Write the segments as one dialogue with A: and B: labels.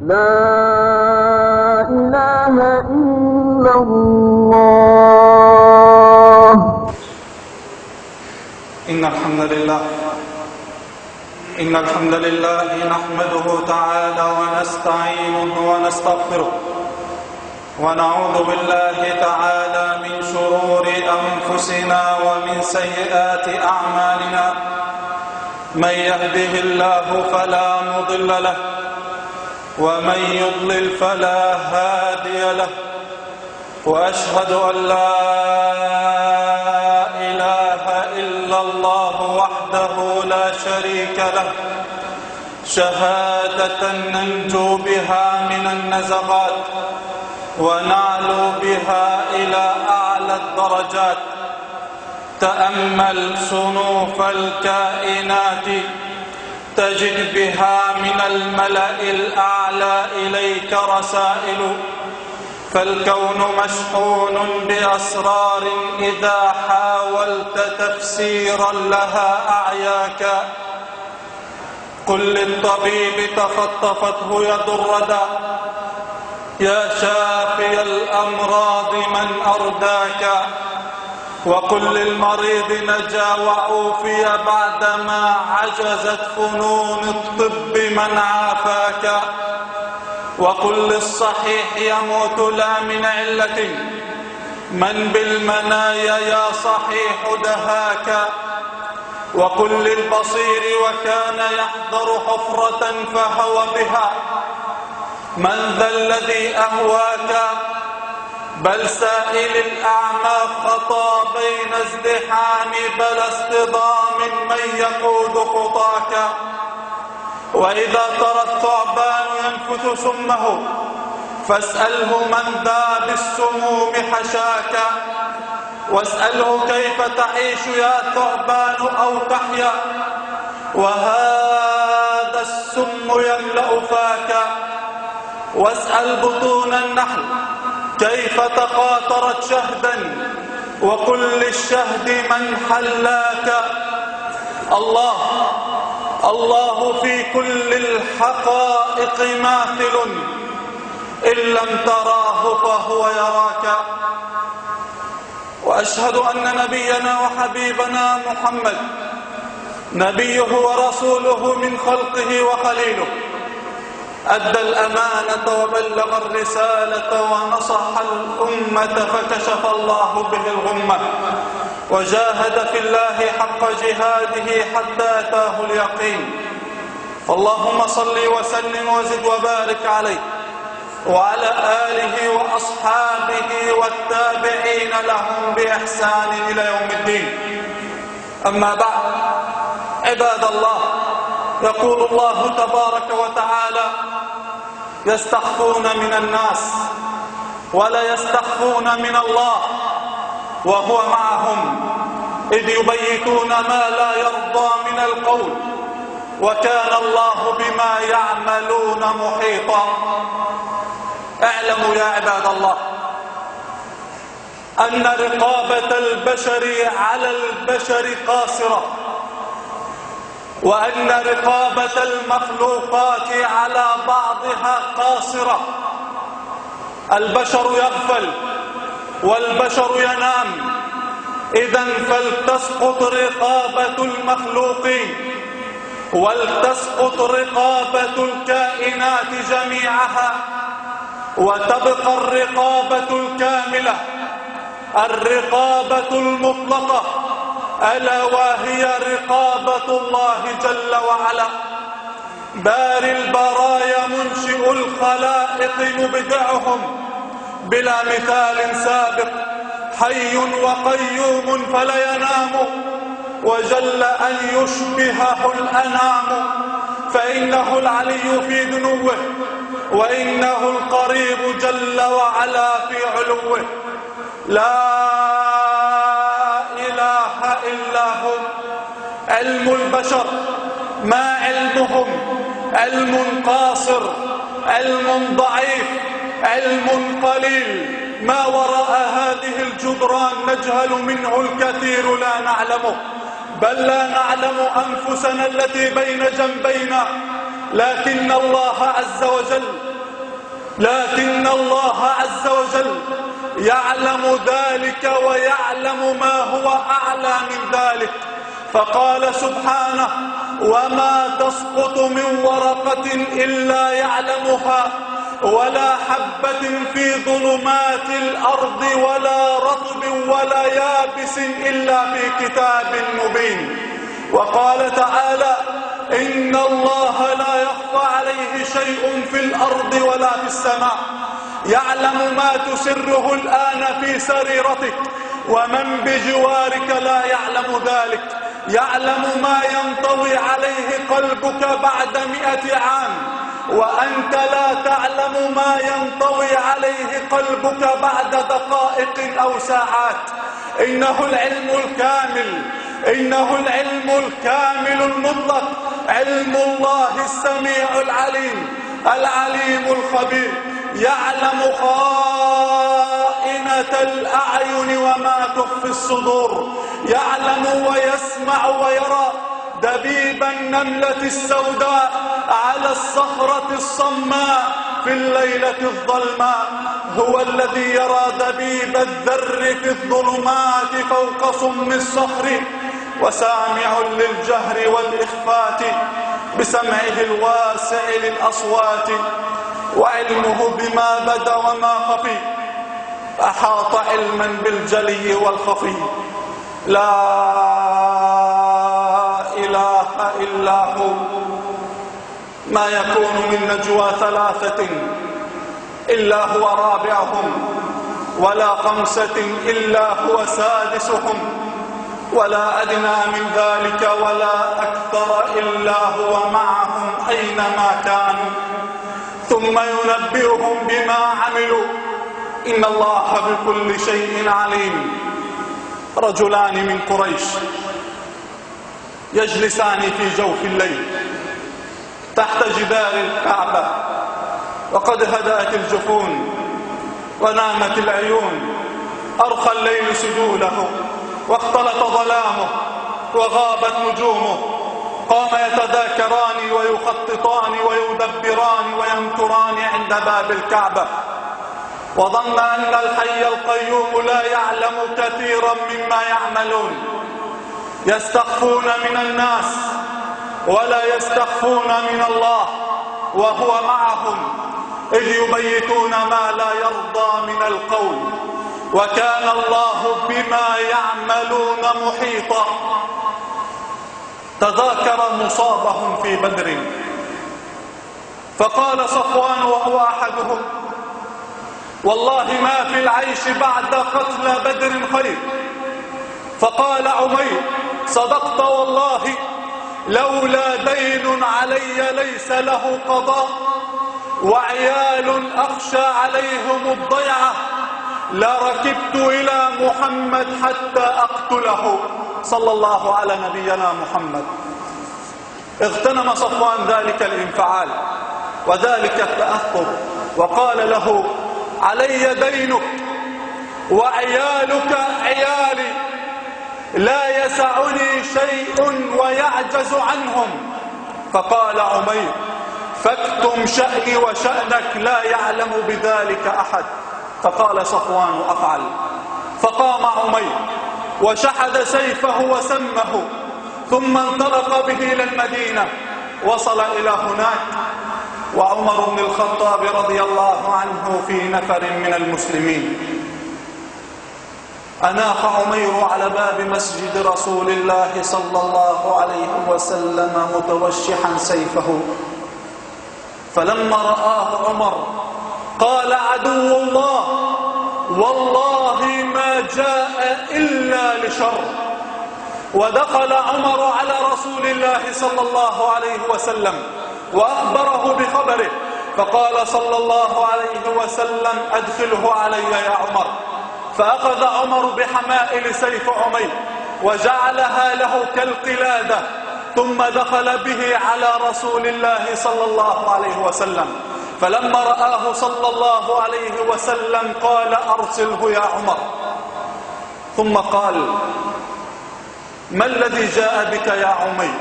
A: لا إله إلا الله.
B: إن الحمد لله نحمده تعالى ونستعينه ونستغفره، ونعوذ بالله تعالى من شرور أنفسنا ومن سيئات أعمالنا. من يهده الله فلا مضل له، ومن يضلل فلا هادي له، وأشهد أن لا إله إلا الله وحده لا شريك له، شهادة ننجو بها من النزغات، ونعلو بها إلى أعلى الدرجات. تأمل صنوف الكائنات تجد بها من الملأ الأعلى إليك رسائل، فالكون مشحون بأسرار إذا حاولت تفسيرا لها أعياك. قل للطبيب تخطفته يد الردى، يا شافي الأمراض من أرداك. وقل للمريض نجا وعوفي بعدما عجزت فنون الطب من عافاك. وقل للصحيح يموت لا من علة، من بالمنايا يا صحيح دهاك. وقل للبصير وكان يحضر حفرة فهو بها، من ذا الذي أهواك. بل سائل الأعمى خطى بين ازدحام بلا اصطدام من يقود خطاك. وإذا ترى الثعبان ينفث سمه فاسأله من ذا بالسموم حشاك. واسأله كيف تعيش يا ثعبان أو تحيا، وهذا السم يملأ فاك. واسأل بطون النحل كيف تقاطرت شهدا، وقل للشهد من حلاك. الله الله في كل الحقائق ماثل، إن لم تراه فهو يراك. وأشهد أن نبينا وحبيبنا محمد نبيه ورسوله من خلقه وخليله، أدى الأمانة وبلغ الرسالة ونصح الأمة، فكشف الله به الغمة، وجاهد في الله حق جهاده حتى أتاه اليقين. اللهم صل وسلم وزد وبارك عليه وعلى آله وأصحابه والتابعين لهم بإحسان إلى يوم الدين. أما بعد، عباد الله، يقول الله تبارك وتعالى: يستخفون من الناس ولا يستخفون من الله وهو معهم إذ يبيتون ما لا يرضى من القول وكان الله بما يعملون محيطا. اعلموا يا عباد الله أن رقابة البشر على البشر قاصرة، وأن رقابة المخلوقات على بعضها قاصرة. البشر يغفل والبشر ينام، إذن فلتسقط رقابة المخلوقين ولتسقط رقابة الكائنات جميعها، وتبقى الرقابة الكاملة، الرقابة المطلقة، ألا وهي رقابة الله جل وعلا، باري البرايا منشئ الخلائق مبدعهم بلا مثال سابق، حي وقيوم فلا ينام، وجل أن يشبهه الأنام، فإنه العلي في دنوه، وإنه القريب جل وعلا في علوه. لا إله إلا هو. علم البشر ما علمهم؟ علم قاصر، علم ضعيف، علم قليل. ما وراء هذه الجدران نجهل منه الكثير لا نعلمه، بل لا نعلم أنفسنا التي بين جنبينا، لكن الله عز وجل لكن الله عز وجل يعلم ذلك ويعلم ما هو أعلى من ذلك. فقال سبحانه: وما تسقط من ورقة إلا يعلمها، ولا حبة في ظلمات الأرض ولا رطب ولا يابس إلا في كتاب مبين. وقال تعالى: إن الله لا يخفى عليه شيء في الأرض ولا في السماء، يعلم ما تسره الآن في سريرتك، ومن بجوارك لا يعلم ذلك، يعلم ما ينطوي عليه قلبك بعد 100 عام، وأنت لا تعلم ما ينطوي عليه قلبك بعد دقائق أو ساعات. إنه العلم الكامل، إنه العلم الكامل المطلق، علم الله السميع العليم العليم الخبير، يعلم خائنة الأعين وما تخفي الصدور، يعلم ويسمع ويرى دبيب النملة السوداء على الصخرة الصماء في الليلة الظلماء. هو الذي يرى دبيب الذر في الظلمات فوق صم الصخر، وسامع للجهر والإخفات بسمعه الواسع للأصوات، وعلمه بما بدا وما خفي، أحاط علما بالجلي والخفي. لا إله إلا هو. ما يكون من نجوى 3 إلا هو رابعهم، ولا 5 إلا هو سادسهم، ولا أدنى من ذلك ولا أكثر إلا هو معهم أينما كانوا، ثم ينبئهم بما عملوا، إن الله بكل شيء عليم. رجلان من قريش يجلسان في جوف الليل تحت جدار الكعبة، وقد هدأت الجفون ونامت العيون، أرخى الليل سدوله واختلط ظلامه وغابت نجومه. قام يتذاكران ويخططان ويدبران ويمكران عند باب الكعبة، وظن أن الحي القيوم لا يعلم كثيرا مما يعملون. يستخفون من الناس ولا يستخفون من الله وهو معهم، إذ يبيتون ما لا يرضى من القول، وكان الله بما يعملون محيطا. تذاكر مصابهم في بدر، فقال صفوان وهو أحدهم: والله ما في العيش بعد قتل بدر خير. فقال عمير: صدقت والله، لولا دين علي ليس له قضاء، وعيال أخشى عليهم الضيعة، لركبت إلى محمد حتى أقتله. صلى الله على نبينا محمد. اغتنم صفوان ذلك الانفعال وذلك التأثر، وقال له: علي دينك وعيالك عيالي، لا يسعني شيء ويعجز عنهم. فقال عمير: فاكتم شأني وشأنك، لا يعلم بذلك أحد. فقال صفوان: أفعل. فقام عمير وشحذ سيفه وسمه، ثم انطلق به إلى المدينة. وصل إلى هناك وعمر بن الخطاب رضي الله عنه في نفر من المسلمين. أناخ عمير على باب مسجد رسول الله صلى الله عليه وسلم متوشحا سيفه، فلما رآه عمر قال: عدو الله، والله ما جاء إلا لشر. ودخل عمر على رسول الله صلى الله عليه وسلم وأخبره بخبره، فقال صلى الله عليه وسلم: أدخله علي يا عمر. فأخذ عمر بحمائل سيف عمير وجعلها له كالقلادة، ثم دخل به على رسول الله صلى الله عليه وسلم. فلما رآه صلى الله عليه وسلم قال: أرسله يا عمر. ثم قال: ما الذي جاء بك يا عمير؟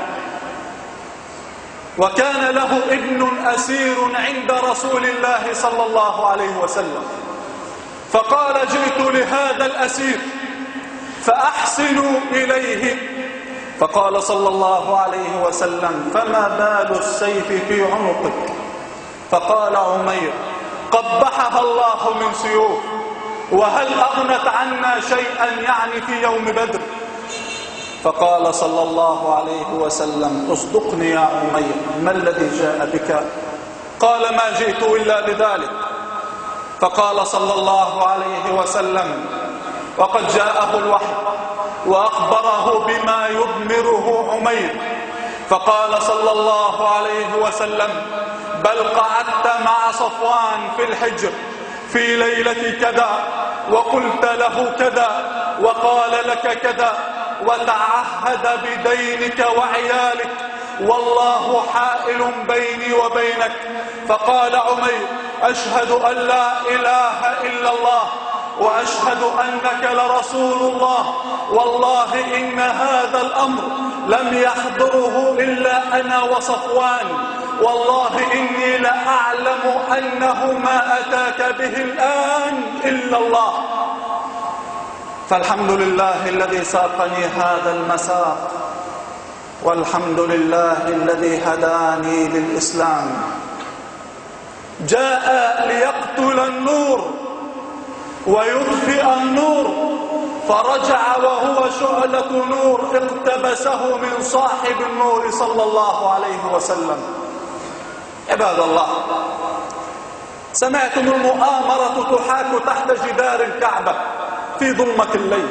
B: وكان له ابن أسير عند رسول الله صلى الله عليه وسلم، فقال: جئت لهذا الأسير فأحسنوا إليه. فقال صلى الله عليه وسلم: فما بال السيف في عنقك؟ فقال عمير: قبحها الله من سيوف، وهل أغنت عنا شيئا يعني في يوم بدر؟ فقال صلى الله عليه وسلم: اصدقني يا عمير، ما الذي جاء بك؟ قال: ما جئت إلا لذلك. فقال صلى الله عليه وسلم، وقد جاءه الوحي وأخبره بما يضمره عمير، فقال صلى الله عليه وسلم: بل قعدت مع صفوان في الحجر في ليلة كذا، وقلت له كذا، وقال لك كذا، وتعهد بدينك وعيالك، والله حائل بيني وبينك. فقال عمير: أشهد أن لا إله إلا الله، وأشهد أنك لرسول الله، والله إن هذا الأمر لم يحضره إلا أنا وصفوان، والله إني لأعلم أنه ما أتاك به الآن إلا الله. فالحمد لله الذي ساقني هذا المساق، والحمد لله الذي هداني للإسلام. جاء ليقتل النور ويطفئ النور، فرجع وهو شعلة نور اقتبسه من صاحب النور صلى الله عليه وسلم. عباد الله، سمعتم المؤامرة تحاك تحت جدار الكعبة في ظلمة الليل،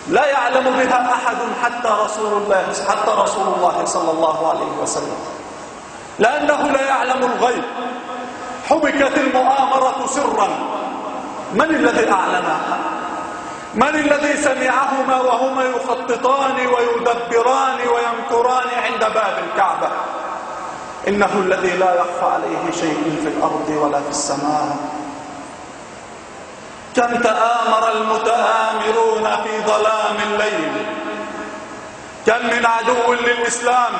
B: لا يعلم بها أحد حتى رسول الله صلى الله عليه وسلم، لأنه لا يعلم الغيب. حبكت المؤامرة سرا. من الذي أعلنها؟ من الذي سمعهما وهما يخططان ويدبران ويمكران عند باب الكعبة؟ إنه الذي لا يخفى عليه شيء في الأرض ولا في السماء. كم تآمر المتآمرون في ظلام الليل، كم من عدو للإسلام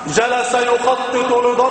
B: جلس يخطط لضرب